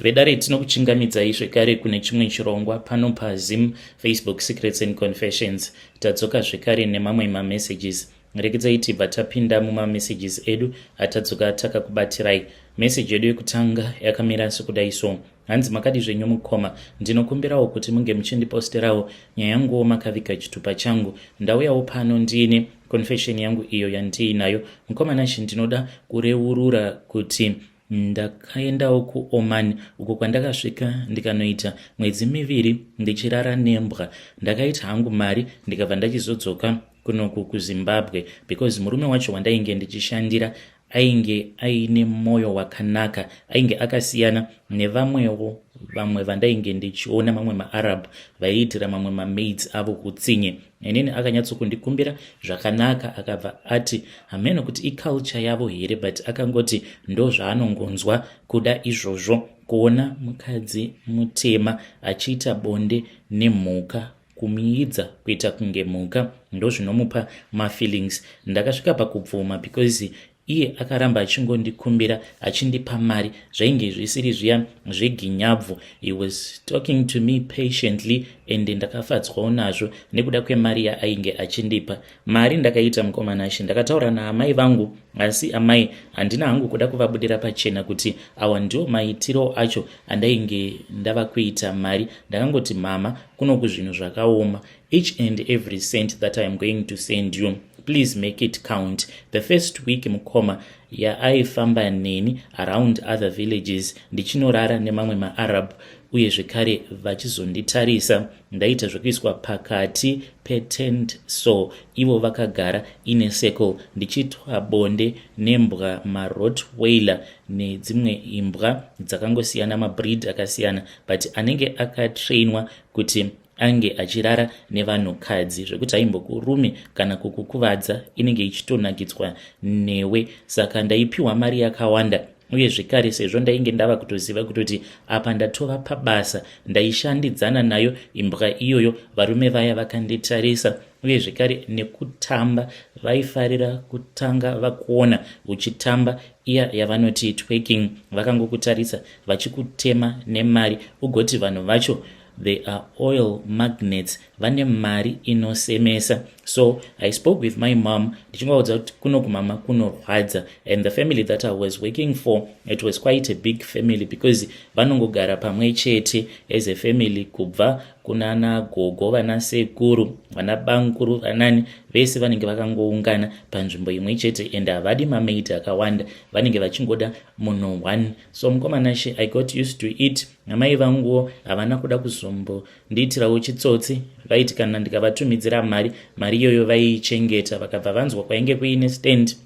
Vedare, tinokuchingamidzai zvekare kune chimwe chirongwa pano paZim Facebook Secrets and Confessions. Tadzoka zvekare nemamwe mamessages. Rekedzai tibva tapinda mumamessages edu atadzoka takakubatirai. Meseji yedu yekutanga yakamira sekudai so. Hanzi, "Makadi zvenyu mukoma? Ndinokumbirawo kuti munge muchindiposterawo nyaya yanguwo makaviga chitupa changu. Ndauyawo pano ndiine confession yangu iyo yandiinayo. Mukoma Nashi, ndinoda kureurura kuti ndakaendawo kuOman, uko kwandakasvika ndikanoita mwedzi 2 ndichirara nembwa. Ndakaita hangu mari, ndikabva ndachizodzoka kunoku kuZimbabwe because murume wacho wandainge ndichishandira ainge aine mwoyo wakanaka, ainge akasiyana nevamwewo vamwe vandainge ndichiona, mamwe maArab vaiitira mamwe mamaids avo utsinye. Inini akanyatsokundikumbira zvakanaka, akabva ati hameno kuti iculture yavo here, but akangoti ndo zvaanongonzwa kuda izvozvo, kuona mukadzi mutema achiita bonde nemhuka, kumuidza kuita kunge mhuka, ndo zvinomupa mafeelings. Ndakasvika pakubvuma because iye akaramba achingondikumbira, achindipa mari. Zvainge zvisiri zviya zveginyabvu. He was talking to me patiently and ndakafadzwawo nazvo nekuda kwemari yaainge achindipa. Mari ndakaita, mukoma Nashi, ndakataura naamai vangu, asi amai handina hangu kuda kuvabudira pachena kuti awa ndiwo maitiro acho andainge ndava kuita mari. Ndakangoti, 'Mama, kunoku zvinhu zvakaoma. Each and every cent that I am going to send you, please make it count.' The first week, mukoma, yaaifamba neni around other villages ndichinorara nemamwe maArab, uye zvekare vachizonditarisa, ndaita zvekuiswa pakati petent, so ivo vakagara ine circle, ndichiitwa bonde nembwa, maRottweiler nedzimwe imbwa dzakangosiyana, mabreed akasiyana, but anenge akatrainwa kuti ange achirara nevanhukadzi, zvekuti haimbokurumi kana kukukuvadza, inenge ichitonakidzwa newe. Saka ndaipiwa mari yakawanda, uye zvekare sezvo ndainge ndava kutoziva kutoti apa ndatova pabasa, ndaishandidzana nayo imbwa iyoyo. Varume vaya vakanditarisa, uye zvekare nekutamba, vaifarira kutanga vakuona uchitamba iya yavanoti twerking, vakangokutarisa vachikutema nemari, ugoti vanhu vacho they are oil magnets, vane mari inosemesa. So I spoke with my mom ndichingovaudza kuti kuno kumama kunorwadza, and the family that I was working for, it was quite a big family because vanongogara pamwe chete as a family, kubva kunana gogo, vana sekuru, vana bankuru, vanani, vese vanenge vakangoungana panzvimbo imwe chete, and havadi mamaid akawanda, vanenge vachingoda munhu one. So mukoma Nashe, I got used to it. Amai vanguwo havana kuda kuzombondiitirawo chitsotsi. Vaiti kana ndikavatumidzira mari, mari iyoyo vaiichengeta. Vakabva vanzwa kwainge kuine stand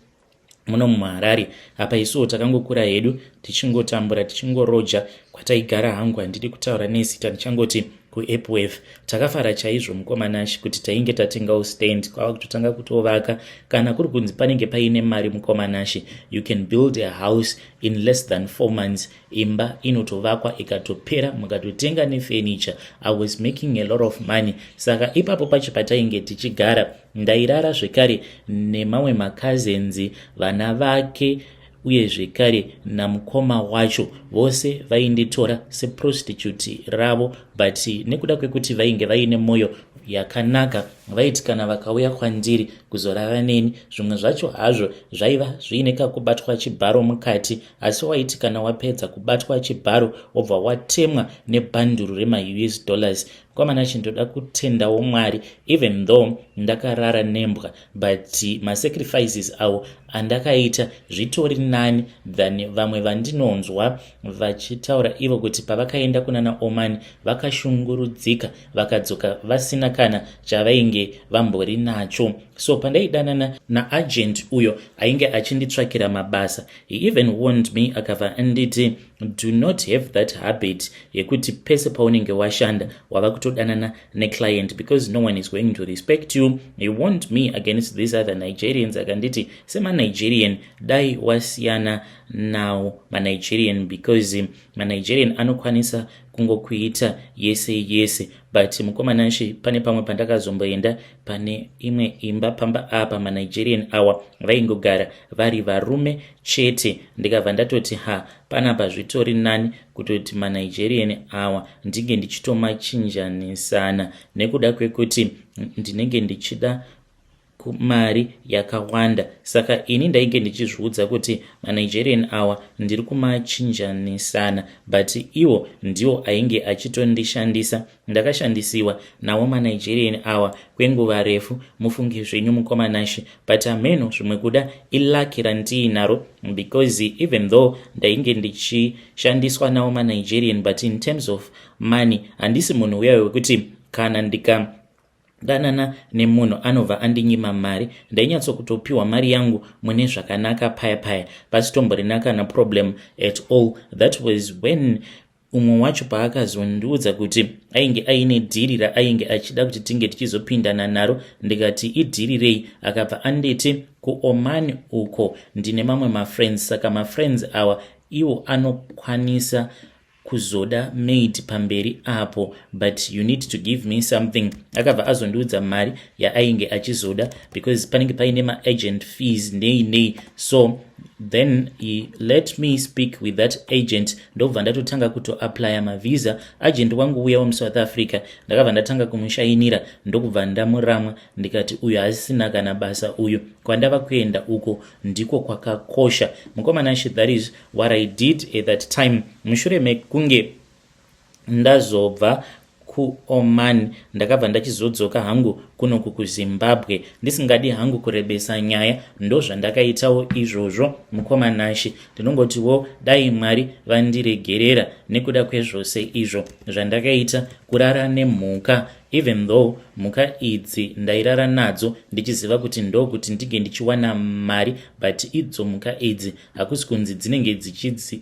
muno muHarare apa. Isuwo takangokura hedu tichingotambura, tichingoroja kwataigara. Hangu handidi kutaura nezita, ndichangoti kuEpworth. Takafara chaizvo, mukoma Nashi, kuti tainge tatengawo stand, kwava kutotanga kutovaka. Kana kuri kunzi panenge paine mari, mukoma Nashi, you can build a house in less than 4 months. Imba inotovakwa ikatopera, mukatotenga nefurniture. I was making a lot of money. Saka ipapo pacho patainge tichigara, ndairara zvekare nemamwe macousins, vana vake, uye zvekare namukoma wacho. Vose vainditora seprostitute ravo, but nekuda kwekuti vainge vaine mwoyo yakanaka, vaiti kana vakauya kwandiri kuzorara neni, zvimwe zvacho hazvo zvaiva zviine kakubatwa chibharo mukati, asi waiti kana wapedza kubatwa chibharo, wobva watemwa nebhanduru remaUS dollars. Mukoma Nashi, ndoda kutendawo Mwari. Even though ndakarara nembwa, but masacrifices awo andakaita zvitori nani than vamwe vandinonzwa vachitaura ivo kuti pavakaenda kunana Oman vakashungurudzika, vakadzoka vasina kana chavainge vambori nacho. So pandaidanana naagent uyo ainge achinditsvakira mabasa, he even warned me, akabva anditi, 'Do not have that habit yekuti pese paunenge washanda wava kutodanana neclient, because no one is going to respect you.' He warned me against these other Nigerians, akanditi semaNigerian dai wasiyana nawo maNigerian, because maNigerian anokwanisa kungokuita yese yese. But mukoma Nashi, pane pamwe pandakazomboenda pane imwe imba. Pamba apa maNigerian awa vaingogara vari varume chete. Ndikabva ndatoti, 'Ha, panapa zvitori nani.' zvitori nani kutoti maNigerian awa ndinge ndichitomachinjanisana nekuda kwekuti ndinenge ndichida mari yakawanda. Saka ini ndainge ndichizviudza kuti maNigerian awa ndiri kumachinjanisana, but iwo ndiwo ainge achitondishandisa. Ndakashandisiwa nawo maNigerian awa kwenguva refu, mufunge zvenyu, mukoma Nashe. But ameno, zvimwe kuda ilucky randiinaro, because even though ndainge ndichishandiswa nawo maNigerian, but in terms of money handisi munhu uya wekuti kana ndikadanana nemunhu anobva andinyima mari. Ndainyatsokutopiwa mari yangu mune zvakanaka paya paya, pasitomborina kana problem at all. That was when umwe wacho paakazondiudza kuti ainge aine dhiri raainge achida kuti tinge tichizopindana naro. Ndikati, "Idhiri rei?" Akabva anditi, "KuOman uko ndine mamwe mafriends, saka mafriends awa iwo anokwanisa kuzoda maid pamberi apo, but you need to give me something." Akabva azondiudza mari yaainge achizoda, because panenge paine maagent fees nei nei. So then he let me speak with that agent, ndobva ndatotanga kutoapplya mavisa. Agent wangu uya wemuSouth Africa ndakabva ndatanga kumushainira, ndokubva ndamuramwa, ndikati uyu haasina kana basa uyu, kwandava kuenda uko ndiko kwakakosha. Mukoma Nashe, that is what I did at that time. Mushure mekunge ndazobva kuOman, ndakabva ndachizodzoka hangu kunoku kuZimbabwe. Ndisingadi hangu kurebesa nyaya, ndozvandakaitawo izvozvo, mukoma Nashe. Ndinongotiwo dai Mwari vandiregerera nekuda kwezvose izvo zvandakaita, kurara nemhuka, even though mhuka idzi ndairara nadzo ndichiziva kuti ndokuti ndinge ndichiwana mari, but idzo mhuka idzi hakusi kunzi dzinenge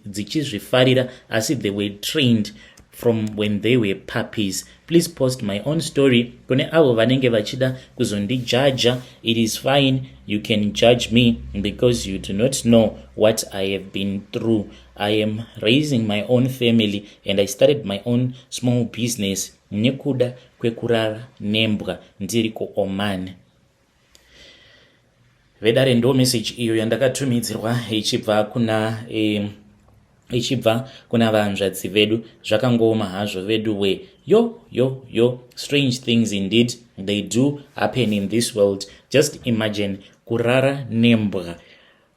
dzichizvifarira, asi they were trained from when they were puppies. Please post my own story. Kune avo vanenge vachida kuzondijaja, it is fine, you can judge me, because you do not know what I have been through. I am raising my own family and I started my own small business nekuda kwekurara nembwa ndiri kuOman. Vedare, ndo message iyo yandakatumidzirwa ichibva kuna vanzvadzi vedu. Zvakangooma hazvo vedu we. Yo yo yo, strange things indeed, they do happen in this world. Just imagine, kurara nembwa.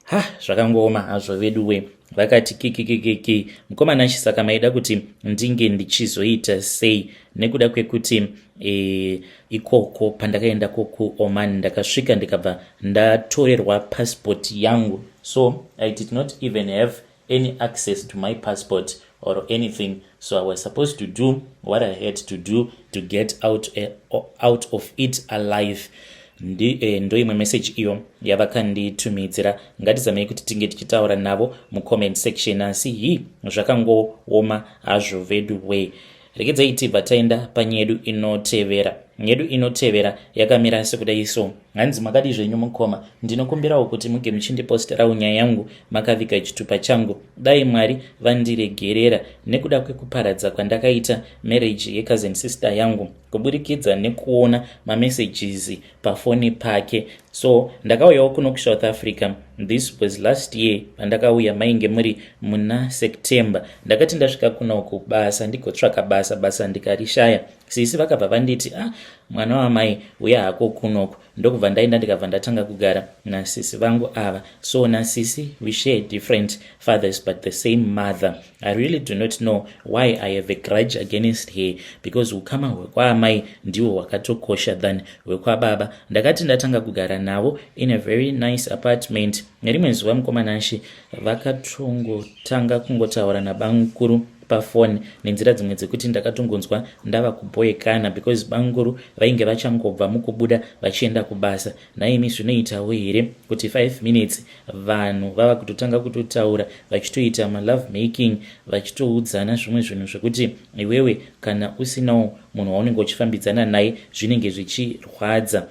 Ha, zvakangooma hazvo vedu we. Vakati kikikikiki, "Mukoma Nashe, saka maida kuti ndinge ndichizoita sei?" Nekuda kwekuti ikoko pandakaenda kuOman, ndakasvika ndikabva ndatorerwa passport yangu, so I did not even have any access to my passport or anything. So I was supposed to do what I had to do to get out of it alive. Ndo imwe message iyo yavakanditumidzira. Ngatizamei kuti tinge tichitaura navo mucomment section, asi hi, zvakangooma hazvo vedu way. Regedzai tibva taenda panyedu inotevera. Nyedu inotevera yakamira sekudai so. Hanzi, "Makadi zvenyu mukoma? Ndinokumbirawo kuti muge muchindiposterawo nyaya yangu makaviga chitupa changu. Dai Mwari vandiregerera nekuda kwekuparadza kwandakaita marriage yecousin sister yangu kuburikidza nekuona mamessages pafoni pake. So ndakauyawo kuno kuSouth Africa. This was last year. Pandakauya mainge muri muna September. Ndakati ndasvika kunoku basa, ndigotsvaka basa, basa ndikarishaya. Sisi vakabva vanditi, 'Ah, mwana wamai, uya hako kunoku.' Ndokubva ndaenda, ndikabva ndatanga kugara nasisi vangu ava. So nasisi we share different fathers but the same mother. I really do not know why I have a grudge against her, because ukama hwekwaamai ndihwo hwakatokosha than hwekwababa. Ndakati ndatanga kugara navo in a very nice apartment, nerimwe zuva, mukoma Nashe, vakatongotanga kungotaura nabamukuru pafoni nenzira dzimwe dzekuti ndakatongonzwa ndava kuboekana, because bamukuru vainge vachangobva mukubuda vachienda kubasa. Naimi, zvinoitawo here kuti 5 minutes vanhu vava kutotanga kutotaura, vachitoita malove making, vachitoudzana zvimwe zvinhu zvekuti iwewe kana usinawo munhu waunenge uchifambidzana naye zvinenge zvichirwadza?"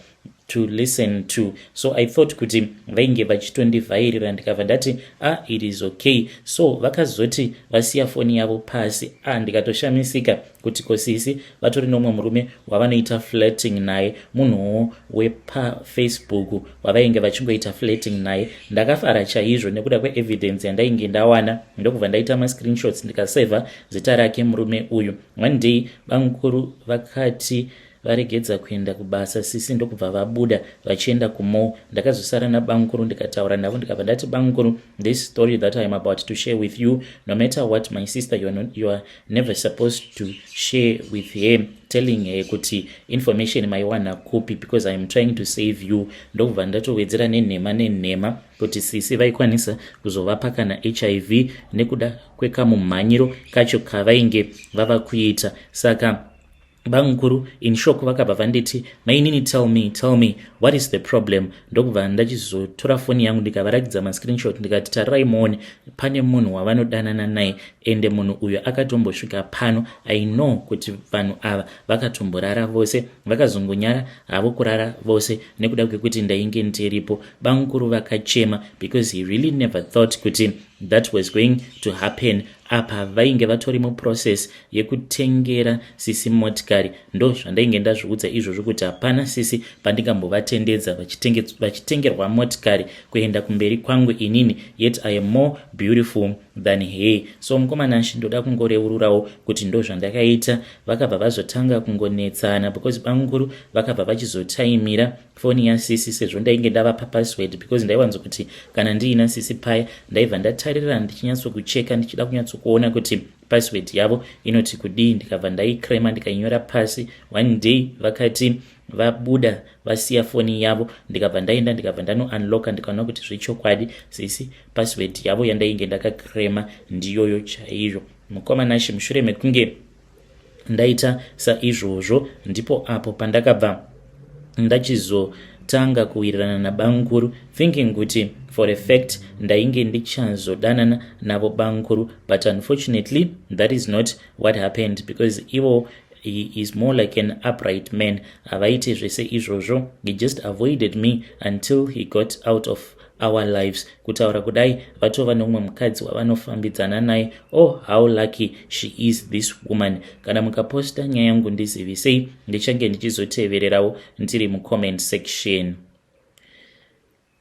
to listen to. So I thought kuti vainge vachitondivhairira. Ndikabva ndati, "Ah, it is okay." So vakazoti vasiya foni yavo pasi. Ah, ndikatoshamisika kuti kosisi vatori nomumwe murume wavanoita flirting naye, munhuwo wepaFacebook wavainge vachingoita flirting naye. Ndakafara chaizvo nekuda kweevidence yandainge ndawana. Ndokubva ndaita mascreenshots, ndikasevha zita rake murume uyu. One day bamukuru vakati varegedza kuenda kubasa, sisi ndokubva vabuda vachienda kumall. Ndakazosara nabamukuru, ndikataura navo, ndikabva ndati, "Bamukuru, this story that I am about to share with you, no matter what, my sister, you are, not, you are never supposed to share with her, telling her kuti information maiwana kupi, because I am trying to save you." Ndokubva ndatowedzera nenhema nenhema kuti sisi vaikwanisa kuzovapa kana HIV nekuda kwekamumhanyiro kacho kavainge vava kuita. Saka bamukuru in shock vakabva vanditi, "Mainini, tell me, tell me, what is the problem?" Ndokubva ndachizotora foni yangu, ndikavarakidza mascreenshot, ndikati, "Tarirai muone, pane munhu wavanodanana naye, ende munhu uyu akatombosvika pano. I know kuti vanhu ava vakatomborara vose, vakazongonyara havo kurara vose nekuda kwekuti ndainge ndiripo." Bamukuru vakachema because he really never thought kuti that was going to happen. Apa vainge vatori muprocess yekutengera sisi motikari. Ndo zvandainge ndazviudza izvozvo kuti hapana sisi pandingambovatendedza vachitengerwa motikari kuenda kumberi kwangu inini, yet I am more beautiful than her. So mukomanashi, ndoda kungoreururawo kuti ndo zvandakaita. Vakabva vazotanga kungonetsana because bamukuru vakabva vachizotaimira foni yasisi, sezvo ndainge ndavapa password, because ndaiwanzokuti kana ndiina sisi paya, ndaibva ndatarira ndichinyatsokucheka, ndichida kunyatsokuona kuti password yavo inoti kudii. Ndikabva ndaikrema, ndikainyora pasi. One day vakati vabuda, vasiya foni yavo, ndikabva ndaenda, ndikabva ndanounlocka, ndikaona kuti zvechokwadi sisi password yavo yandainge ndakakrema ndiyoyo chaizvo. Mukomanashi, mushure mekunge ndaita saizvozvo, ndipo apo pandakabva ndachizotanga kuwirirana nabamukuru, thinking kuti for a fact ndainge ndichazodanana navo bamukuru. But unfortunately that is not what happened, because ivo, he is more like an upright man, havaiti zvese izvozvo. He just avoided me until he got out of our lives. Kutaura kudai, vatova neumwe mukadzi wavanofambidzana naye. Oh, how lucky she is, this woman. Kana mukaposta nyaya yangu, ndizivisei, ndichange ndichizotevererawo ndiri mucomment section.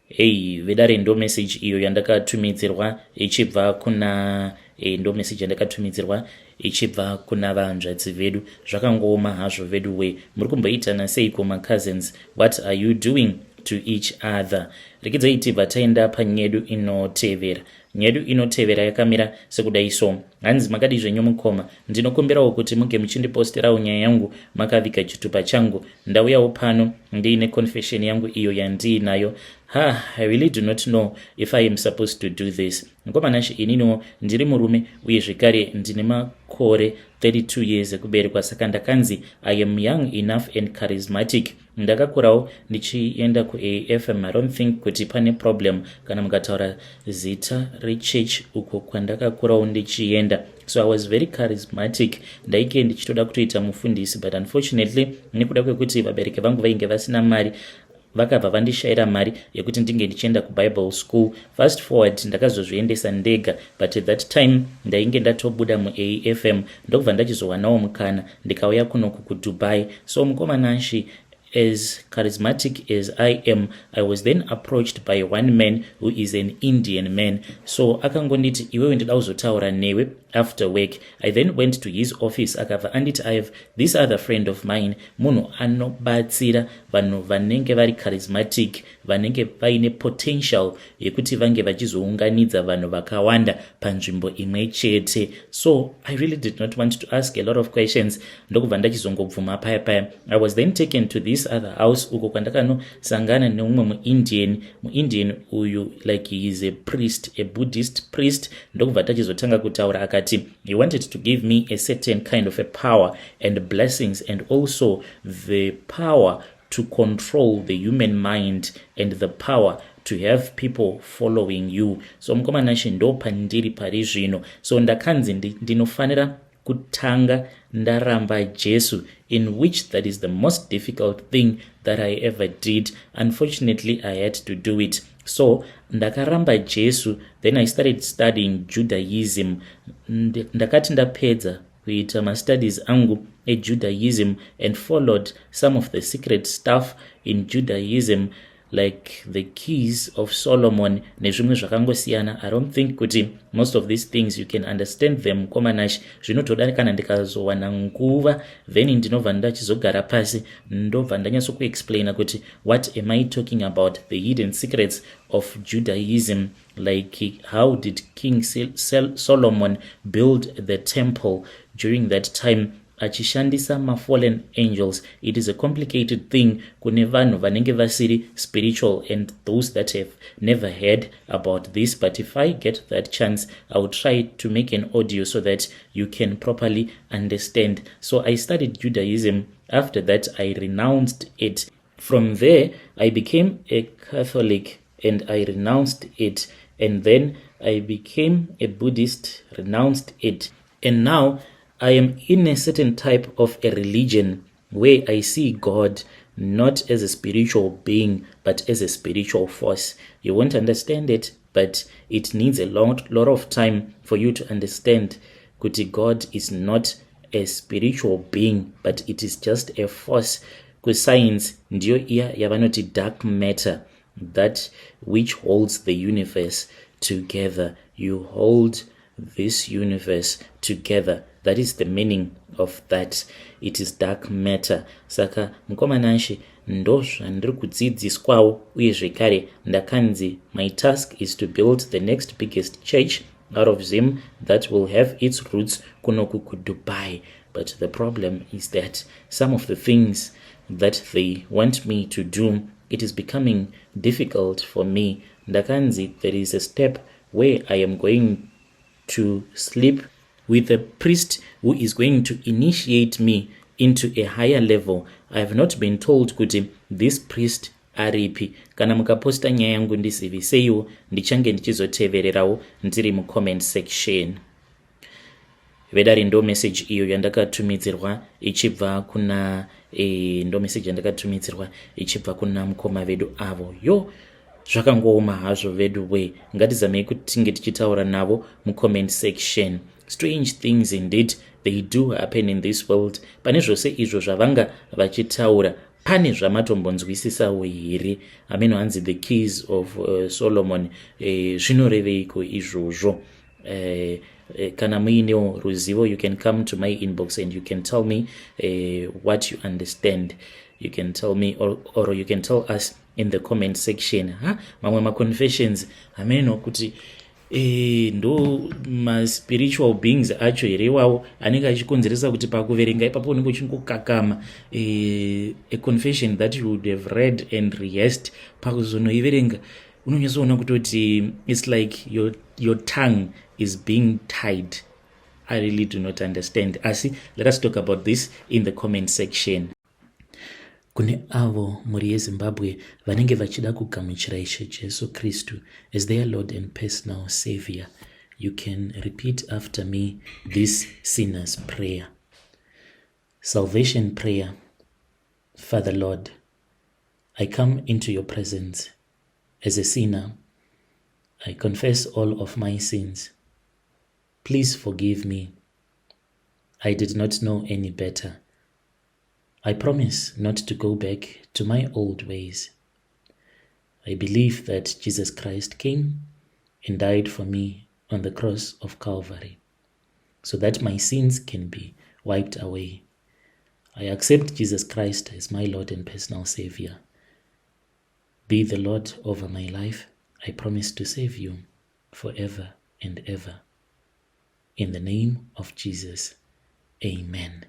Hei vedare, ndo message iyo yandakatumidzirwa ichibva kuna ndo message yandakatumidzirwa ichibva kuna vanzvadzi vedu. Zvakangooma hazvo vedu we. Muri kumboitana seiko macousins? What are you doing to each other? Rekedzai tibva taenda panyedu inotevera. Nyedu inotevera yakamira sekudai so. Hanzi, "Makadi zvenyu mukoma? Ndinokumbirawo kuti muge muchindiposterawo nyaya yangu makaviga chitupa changu. Ndauyawo pano ndiine confession yangu iyo yandiinayo. Ha, I really do not know if I am supposed to do this. Mukomanashi, ininiwo ndiri murume, uye zvekare ndine makore 32 years ekuberekwa, saka ndakanzi I am young enough and charismatic. Ndakakurawo ndichienda kuAFM. I don't think kuti pane problem kana mukataura zita rechurch uko kwandakakurawo ndichienda. So I was very charismatic, ndaike ndichitoda kutoita mufundisi, but unfortunately nekuda kwekuti vabereki vangu vainge vasina mari, vakabva vandishayira mari yekuti ndinge ndichienda kuBible school. Fast forward, ndakazozviendesa ndega, but at that time ndainge ndatobuda muAFM. Ndokubva ndachizowanawo mukana, ndikauya kunoku kuDubai. So mukomanashi, as charismatic as I am, I was then approached by one man who is an Indian man. So akangonditi, 'Iwewe, ndida kuzotaura newe after work.' I then went to his office. Akabva anditi, 'I have this other friend of mine, munhu anobatsira vanhu vanenge vari charismatic, vanenge vaine potential yekuti vange vachizounganidza vanhu vakawanda panzvimbo imwe chete.' So I really did not want to ask a lot of questions, ndokubva ndachizongobvuma paya paya. I was then taken to this other house, uko kwandakanosangana neumwe muIndian. MuIndian uyu, like, he is a priest, a Buddhist priest. Ndokubva tachizotanga kutaura. Akati he wanted to give me a certain kind of a power and blessings, and also the power to control the human mind and the power to have people following you. So mukomanashi, ndo pandiri pari zvino. So ndakanzi ndinofanira Kutanga ndaramba Jesu, in which that is the most difficult thing that I ever did. Unfortunately, I had to do it. So ndakaramba Jesu, then I started studying Judaism. Ndakati ndapedza kuita mastudies angu eJudaism and followed some of the secret stuff in Judaism, like the Keys of Solomon nezvimwe zvakangosiyana. I don't think kuti most of these things you can understand them, Komanash. Zvinotoda kana ndikazowana nguva, then ndinobva ndachizogara pasi, ndobva ndanyatsokuexplaina kuti what am I talking about, the hidden secrets of Judaism, like how did King Solomon build the temple during that time achishandisa mafallen angels. It is a complicated thing kune vanhu vanenge vasiri spiritual and those that have never heard about this. But if I get that chance, I will try to make an audio so that you can properly understand. So I studied Judaism. After that, I renounced it. From there, I became a Catholic and I renounced it, and then I became a Buddhist, renounced it, and now I am in a certain type of a religion where I see God not as a spiritual being but as a spiritual force. You won't understand it, but it needs a lot of time for you to understand kuti God is not a spiritual being, but it is just a force. Kuscience ndiyo iya yavanoti dark matter, that which holds the universe together. You hold this universe together. That is the meaning of that. It is dark matter. Saka mukomanashe, ndo zvandiri kudzidziswawo. Uye zvekare ndakanzi my task is to build the next biggest church out of Zim that will have its roots kunoku kuDubai. But the problem is that some of the things that they want me to do, it is becoming difficult for me. Ndakanzi there is a step where I am going to sleep with a priest who is going to initiate me into a higher level. I have not been told kuti this priest aripi. Kana mukaposta nyaya yangu, ndiziviseiwo, ndichange ndichizotevererawo ndiri mucomment section. Vedare, ndo message iyo yandakatumidzirwa ichibva kuna ndo message yandakatumidzirwa ichibva kuna mukoma vedu avo. Yo, zvakangooma hazvo vedu we. Ngatizamei kuti tinge tichitaura navo mucomment section. Strange things indeed, they do happen in this world. Pane zvose izvo zvavanga vachitaura, pane zvamatombonzwisisawo here? Ameno hanzi the Keys of Solomon, zvinoreveiko izvozvo? Kana muinewo ruzivo, you can come to my inbox and you can tell me what you understand. You can tell me or you can tell us in the comment section. Ha, mamwe maconfessions hameno kuti ndo maspiritual beings acho here iwawo anenge achikonzeresa kuti pakuverenga ipapo unenge uchingokakama. A confession that you would have read and rehearsed, pakuzonoiverenga unonyatsoona kutoti it's like your tongue is being tied. I really do not understand. Asi let us talk about this in the comment section. Kune avo mhuri yeZimbabwe vanenge vachida kugamuchira Ishe Jesu Kristu as their Lord and personal Savior, you can repeat after me this sinner's prayer, salvation prayer. Father Lord, I come into your presence as a sinner. I confess all of my sins. Please forgive me. I did not know any better. I promise not to go back to my old ways. I believe that Jesus Christ came and died for me on the cross of Calvary so that my sins can be wiped away. I accept Jesus Christ as my Lord and personal Savior. Be the Lord over my life. I promise to save you forever and ever. In the name of Jesus, amen.